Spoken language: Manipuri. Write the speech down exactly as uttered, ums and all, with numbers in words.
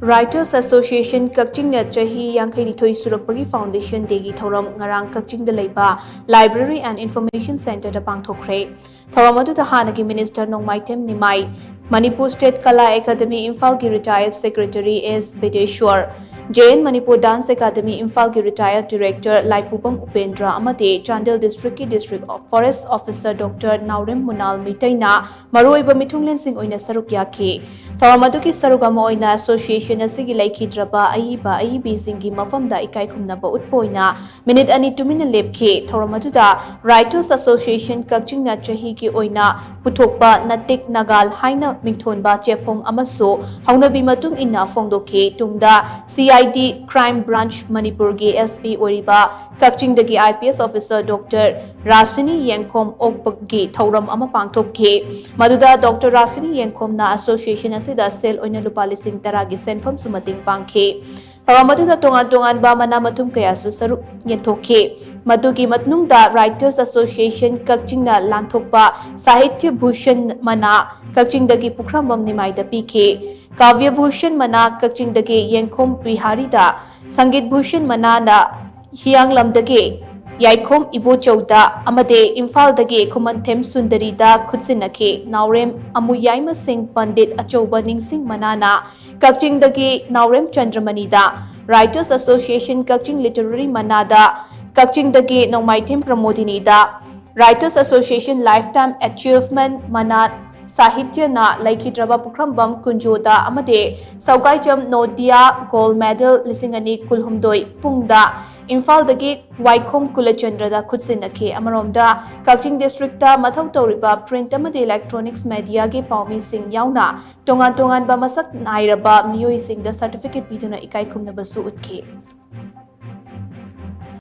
Writers Association ꯀꯛꯆꯤꯡꯅ ꯆꯍꯤ ꯌꯥꯡꯈꯩꯅꯤꯊꯣꯏ ꯁꯨꯔꯛꯄꯒꯤ Foundation Dayꯒꯤ ꯊꯧꯔꯝ ꯉꯔꯥꯡ ꯀꯛꯆꯤꯡꯗ ꯂꯩꯕ Library and Information Centreꯗ ꯄꯥꯡꯊꯣꯛꯈ꯭ꯔꯦ꯫ ꯊꯧꯔꯝ ꯑꯗꯨꯗ ꯍꯥꯟꯅꯒꯤ Minister ꯅꯣꯡꯃꯥꯏꯊꯦꯝ ꯅꯤꯃꯥꯏ, Manipur State Kala Academy ꯏꯝꯐꯥꯜꯒꯤ Retired Secretary S ꯕꯤꯗꯦꯁ꯭ꯋꯔ, J N Manipur Dance Academy ꯏꯝꯐꯥꯜꯒꯤ Retired Director ꯂꯥꯏꯄꯨꯕꯝ ꯎꯄꯦꯟꯗ꯭ꯔ ꯑꯃꯗꯤ Chandel Districtꯀꯤ District Forest Officer Doctor ꯅꯥꯎꯔꯦꯝ ꯃꯨꯅꯥꯜ ꯃꯤꯇꯩꯅ ꯃꯔꯨꯑꯣꯏꯕ ꯃꯤꯊꯨꯡꯂꯦꯟꯁꯤꯡ ꯑꯣꯏꯅ ꯁꯔꯨꯛ ꯌꯥꯈꯤ꯫ ꯊꯧꯔꯝ ꯑꯗꯨꯒꯤ ꯁꯔꯨꯛ ꯑꯃ ꯑꯣꯏꯅ Association ꯑꯁꯤꯒꯤ ꯂꯩꯈꯤꯗ꯭ꯔꯕ ꯑꯏꯕ ꯑꯏꯕꯤꯁꯤꯡꯒꯤ ꯃꯐꯝꯗ ꯏꯀꯥꯏ ꯈꯨꯝꯅꯕ ꯎꯠꯄ ꯑꯣꯏꯅ minute ꯑꯅꯤ ꯇꯨꯃꯤꯟꯅ ꯂꯦꯞꯈꯤ꯫ ꯊꯧꯔꯝ ꯑꯗꯨꯗ Writers Association ꯀꯛꯆꯤꯡꯅ ꯆꯍꯤꯒꯤ ꯑꯣꯏꯅ ꯄꯨꯊꯣꯛꯄ ꯅꯇꯤꯛ ꯅꯒꯥꯜ ꯍꯥꯏꯅ ꯃꯤꯡꯊꯣꯟꯕ ꯆꯦꯐꯣꯡ ꯑꯃꯁꯨ ꯍꯧꯅꯕꯤ ꯃꯇꯨꯡ ꯏꯟꯅ ꯐꯣꯡꯗꯣꯛꯈꯤ꯫ ꯇꯨꯡꯗ C I D Crime Branch ꯃꯅꯤꯄꯨꯔꯒꯤ S P ꯑꯣꯏꯔꯤꯕ ꯀꯛꯆꯤꯡꯗꯒꯤ I P S Officer Doctor ꯔꯥꯁꯤꯅꯤ ꯌꯦꯡꯈꯣꯝ ꯑꯣꯛꯄꯒꯤ ꯊꯧꯔꯝ ꯑꯃ ꯄꯥꯡꯊꯣꯛꯈꯤ꯫ ꯃꯗꯨꯗ Doctor ꯔꯥꯁꯤꯅꯤ ꯌꯦꯡꯈꯣꯝꯅ Association ꯑꯁꯤꯗ ꯁꯦꯜ ꯑꯣꯏꯅ ꯂꯨꯄꯥ ꯂꯤꯁꯤꯡ ꯇꯔꯥꯒꯤ ꯁꯦꯟꯐꯝꯁꯨ ꯃꯇꯦꯡ ꯄꯥꯡꯈꯤ꯫ ꯊꯧꯔꯝ ꯑꯗꯨꯗ ꯇꯣꯉꯥꯟ ꯇꯣꯉꯥꯟꯕ ꯃꯅꯥ ꯃꯊꯨꯝ ꯀꯌꯥꯁꯨ ꯁꯔꯨꯛ ꯌꯦꯟꯊꯣꯛꯈꯤ꯫ ꯃꯗꯨꯒꯤ ꯃꯅꯨꯡꯗ Writers Association ꯀꯛꯆꯤꯡꯅ ꯂꯥꯟꯊꯣꯛꯄ ꯁꯥꯍꯤꯇ꯭ꯌ ꯚꯨꯁꯟ ꯃꯅꯥ ꯀꯛꯆꯤꯡꯗꯒꯤ ꯄꯨꯈ꯭ꯔꯝꯕꯝ ꯅꯤꯃꯥꯏꯗ ꯄꯤꯈꯤ꯫ ꯀꯥꯕ꯭ꯌ ꯚꯨꯁꯟ ꯃꯅꯥ ꯀꯛꯆꯤꯡꯗꯒꯤ ꯌꯦꯡꯈꯣꯝ ꯕꯤꯍꯥꯔꯤꯗ, ꯁꯪꯒꯤꯠ ꯚꯨꯁꯟ ꯃꯅꯥꯅ ꯍꯤꯌꯥꯡꯂꯝꯗꯒꯤ ꯌꯥꯏꯈꯣꯝ ꯏꯕꯣꯆꯧꯗ ꯑꯃꯗꯤ ꯏꯝꯐꯥꯜꯗꯒꯤ ꯈꯨꯃꯟꯊꯦꯝ ꯁꯨꯟꯗꯔꯤꯗ ꯈꯨꯠꯁꯤꯟꯅꯈꯤ꯫ ꯅꯥꯎꯔꯦꯝ ꯑꯃꯨꯌꯥꯏꯃꯁꯤꯡ ꯄꯟꯗꯤꯠ ꯑꯆꯧꯕ ꯅꯤꯡꯁꯤꯡ ꯃꯅꯥꯅ ꯀꯛꯆꯤꯡꯗꯒꯤ ꯅꯥꯎꯔꯦꯝ ꯆꯟꯗ꯭ꯔꯃꯅꯤꯗ, Writers Association ꯀꯛꯆꯤꯡ Literary ꯃꯅꯥꯗ ꯀꯛꯆꯤꯡꯗꯒꯤ ꯅꯣꯡꯃꯥꯏꯊꯦꯝ ꯄ꯭ꯔꯃꯣꯗꯤꯅꯤꯗ, Writers Association Lifetime Achievement ꯃꯅꯥ ꯁꯥꯍꯤꯇ꯭ꯌꯅ ꯂꯩꯈꯤꯗ꯭ꯔꯕ ꯄꯨꯈ꯭ꯔꯝꯕꯝ ꯀꯨꯟꯖꯣꯗ ꯑꯃꯗꯤ ꯁꯧꯒꯥꯏꯖꯝ ꯅꯣꯗꯤꯌꯥ Gold Medal ꯂꯤꯁꯤꯡ ꯑꯅꯤ ꯀꯨꯟꯍꯨꯝꯗꯣꯏ ꯄꯨꯡꯗ ꯏꯝꯐꯥꯜꯗꯒꯤ ꯋꯥꯏꯈꯣꯝ ꯀꯨꯂꯆꯟꯗ꯭ꯔꯗ ꯈꯨꯠꯁꯤꯟꯅꯈꯤ꯫ ꯑꯃꯔꯣꯝꯗ ꯀꯛꯆꯤꯡ Districtꯇ ꯃꯊꯧ ꯇꯧꯔꯤꯕ print ꯑꯃꯗꯤ electronics mediaꯒꯤ ꯄꯥꯎꯃꯤꯁꯤꯡ ꯌꯥꯎꯅ ꯇꯣꯉꯥꯟ ꯇꯣꯉꯥꯟꯕ ꯃꯁꯛ ꯅꯥꯏꯔꯕ ꯃꯤꯑꯣꯏꯁꯤꯡꯗ certificate ꯄꯤꯗꯨꯅ ꯏꯀꯥꯏ ꯈꯨꯝꯅꯕꯁꯨ ꯎꯠꯈꯤ꯫